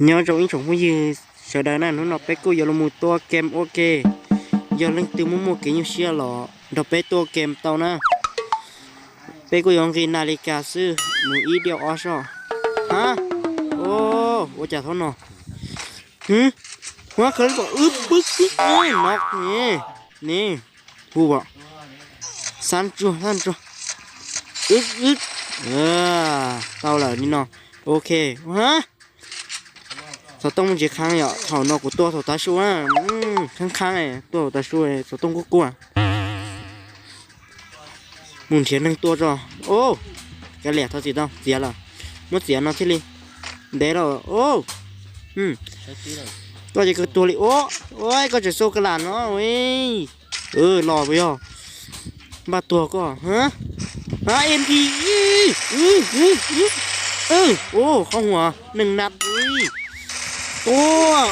Nyob zoo ib tsoom phooj ywg sawv daws na, hnub no peb kuj yuav los mus tua game ua ke. Yog leej twg muaj muaj kev nyuaj siab los nrog peb tua game tau na. Peb kuj yuav nqis nas li kas xwb, mus ib diav ob soj. Ha, ua cas thaum no, hu, hu, khaws li kom wb pwb pwb no ne, ne, hu as, xab ntsuag xab ntsuag, wb wb, tau lawm li no. Ok, ha, xov tooj muaj ntsis qhab yom, thaum no kuv tua thaum tav su, qhab qhab, tua thaum tav su xov tooj kuj kuaj. Mus nrhiav neeg tua tso. Kav liam, thov txim tau, txiav lawm, muab txiav no thiaj li ntev lawm. Koj ces kawg tuag li ua, ua koj tseem xu ka lam no. Los puas yog npaj tuag koj, ha, mp, qhov huam neeg nab, tua,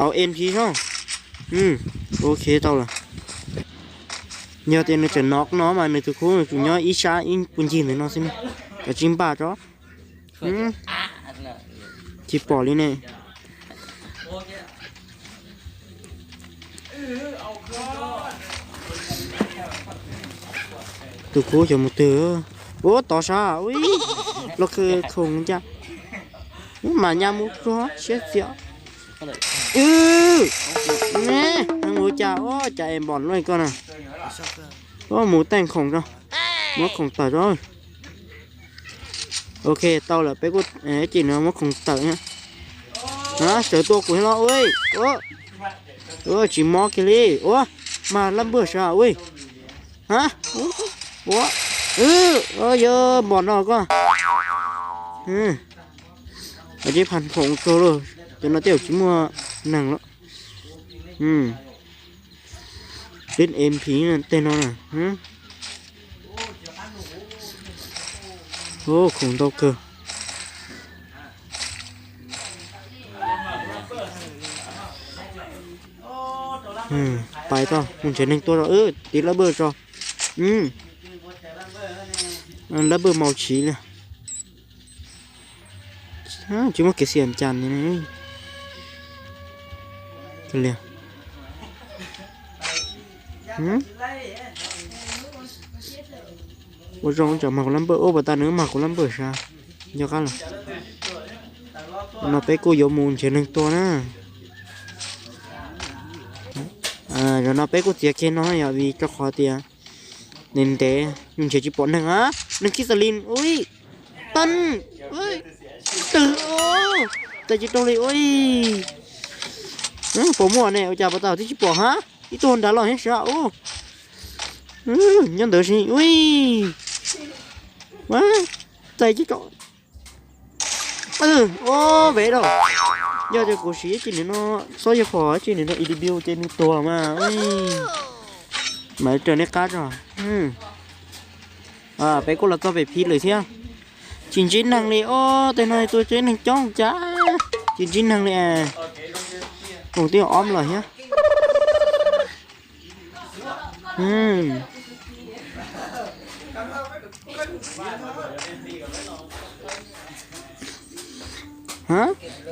au mp so. Ok, tau lawm. Yog tias nws tseem no no mas nws tus khub nws tsuas nyob ib sab ib puag ncig ntawm no xwb, cov tsis npaj tso. Tsis pom li ne. Tus khub xyov mus twg. Ua tov sab, ui, los khawm khoom cas. Ub, mas nyab mus tsuag siab txias. Ua cas, ua cas es npom luaj koj na. Mus teej khoom tso, muab khoom tawm tso. Ok, tau lawm, peb kuj ces no muab khoom tawm na. Sawv tua kuv thiab los ua. Tsis mob kiag li. Ua, mas lab npawg sav ua. Ha, ua, yog npom no koj. Ces pham khoom tag lawm, cov no tej zaum tsis muaj neeg lawm. Peb mp tej no na. Khoom ntau kawg. Pais tau, mus nrhiav neeg tua tso, tiv lab npawg tso. Lab npawg mau chiv li. Tsis muaj kev xiam cas li. Ua zoo tsam mag kuv lab npawg, ua pas tas nws mag kuv lab npawg sav. Nco qab lawm. No peb kuj yuav mus nrhiav neeg tua na. Zaum no peb kuj txiav kiag no yog vim rau qhov tias ntev ntev nrhiav tsis pom neeg a. Neeg khib xas lin ui. Tag, twg, txais tsis tau li ua. Puas muaj ne, ua cas pas tas twb tsis pom hab, ib tug nrad los thiab sav ua. Nyob ntawd si ua. Txais tsis tau. Ob peb rau. Yog tias kuv siv ib tsij nim no, xob yog qhov ib tsij nim no i div ces nws tuag mas. Mas raws nej qab tso. Peb kuj los txog pem phib lawm thiab. Tsis ntsib neeg li os, tej no tua tsis neeg coob cas. Tsis ntsib neeg li. Koom twb ob los thiab.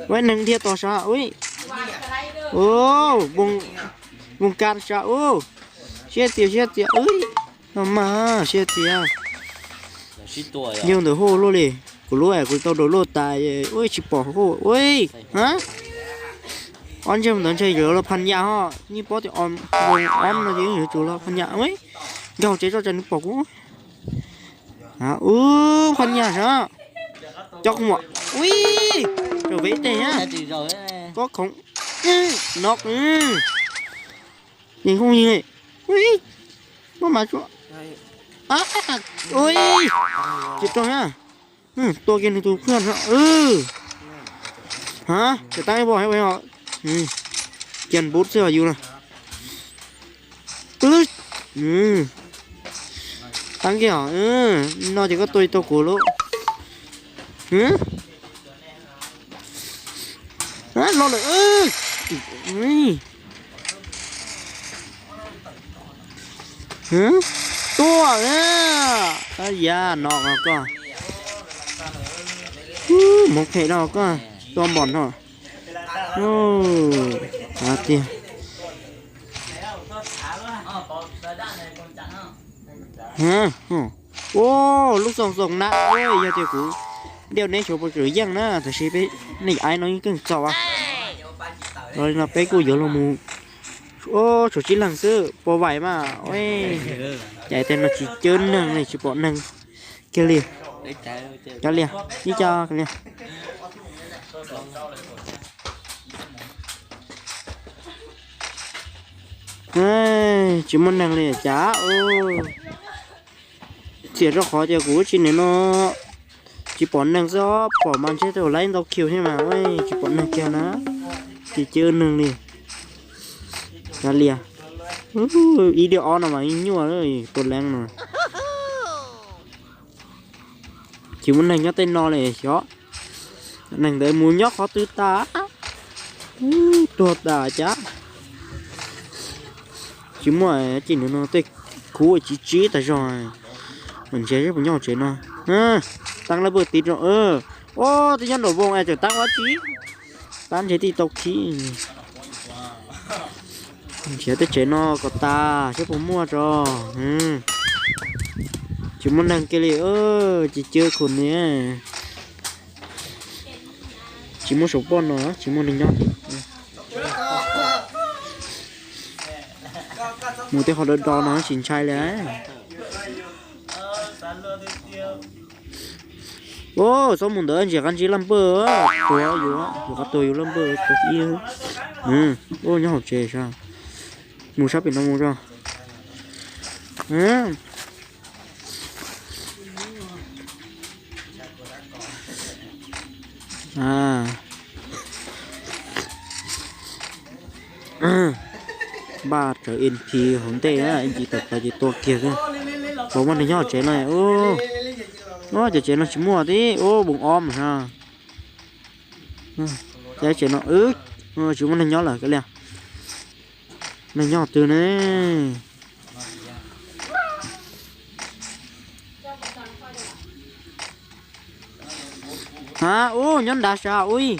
Ua neeg dhia tos sav ua. Npoo kas sav ua. Siab txias siab txias ua. No mas siab txias. Yog ntawm hauj luaj li. Kuv lub es kuv tau download tas ua tsis pom hauj ua. Ob ntseg ntawd ntshe yuav los phas nyas ho, yeej paub tias ob no ces yeej yuav tsum los phas nyas ua. Nkag hauv tsev tso tsam nws pom kuv. Ub, phas nyas sav. Cov qhov muag ua. Raum peb teg na. Kob khoom. No. Yeej hooj yeej. Ua, muab mas tsuam. Ua, tsis raug na. Tua kiag nws tus phwj. Ha, ces tab ib pom he ua. Kiag npub xwb os yus na. Tab kiag os, no ces koj tua tsis tau kuv lauj. Los lawm. Tuaj, yav no koj. Mus phem dhau koj tua npom no. Tiag. Ua, lub xoo xoos na, yog tias kuv diaj neb xyov puas tseem yeej na, tab sis peb nej aib no yeej keej txaus. Los li no peb kuj yuav los mus, tshuav tsib leeg xwb, puas vaim mas. Cais tej no tsis cab neeg li, tsis pom neeg kiag li. Cov lias, ib co lias. Tsis muaj neeg li cas. Txiam rau qhov tias kuv tsis nim no tsis pom neeg xwb, pom mas ntshe tau laib ntau kiv thiab mas, tsis pom neeg kiag na, tsis cab neeg li. Cov lias, ib diaj ob no mas yeej nyuaj, tua leeb no. Tsis muaj neeg nyob tej no li xyov. Neeg ntawd mus nyob qhov twg tas, tuag tas cas. Tsis muaj, tsis nim no tej khuv tsiv tsiv tas zog. Mas ntshe seb puas nyob hauv tsev no. Taab lab npawj tiv rau. Ua, twb nyob nraum voos es tseem taab ua tsi. Taab ntshe tij tau khib. Nrhiav tej tsev no kom tas seb puas muaj tso. Tsis muaj neeg kiag li, tsis cab khum ni. Tsis muaj saum poj no, tsis muaj neeg nyob. Mus tej qhov do do no tsis ntshai li. Ua, txhob mus ntawd, ntsia qab ntsib laj npawj, tuag yus, yus qab tuag yus laj npawj tau ib. Ua, nyob hauv tsev sab. Mus sab pem no mus tso. Npaj tsawv N P hauv ntej, ib ntsis tawm plaws ces tua kiag xwb. Puas muaj neeg nyob hauv tsev no? Ua, cov tsev no tsis muaj tib, ua, voos ob mas. Cov tsev no tsis muaj neeg nyob lawm, kav liam. Neeg nyob twg ne? Ha, ub, nyob nrad sab ub.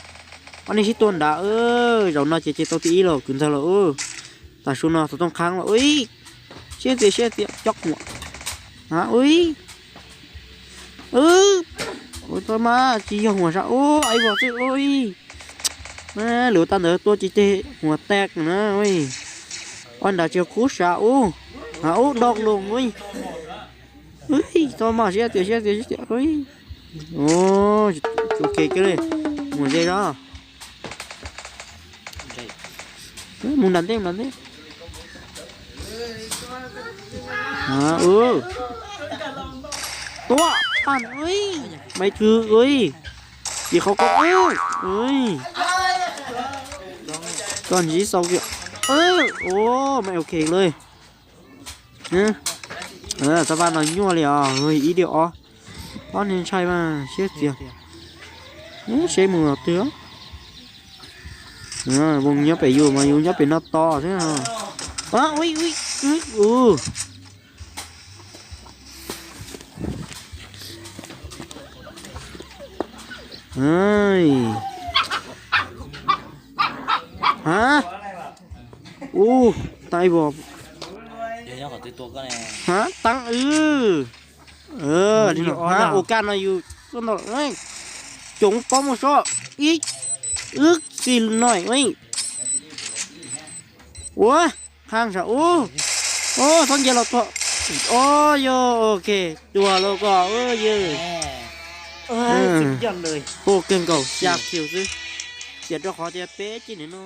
Ob neeg sib tua nrad. Zaum no ces ces tau thib ib los kwv ntxawg los ub. Tam su no tau tooj qhaab los ub. Siab txias siab txias coj quas. Ha, ub. Ub, tau mas tsis yog huas sab ub, aib vos xwb ub. Lwm tag ntawd tua tsis teg huas tag na. Ob nrad tsis yog kub sab ub. Ha, ub, dog lug ub. Tau mas siab txias siab txias siab txias. Ok kiag li. Mus ze zog. Mus nram ntej, nram ntej. Tua, maiv twg, ces qhov ko, koj ntsib xau kiag. Maiv ok li. Txoj vaj no nyuaj li os, ib diaj ob. Ob niag ntshai mas siab txias. Seb mus twg. Voos nyob pem yus mas yus nyob pem no tos xwb. Ha, ub, taib vos. Ha, taab wb. Ha, ua kaj no yus tuaj ntau, coov paub muaj sob ib, wb xis no. Ua, qhaaj sam ub. Txhob nce los tuag. O, yog, ok, tuag lawm koj yawg. Ua kawg nkaus xya kiv xwb. Tiam rau qhov tias peb cib nim no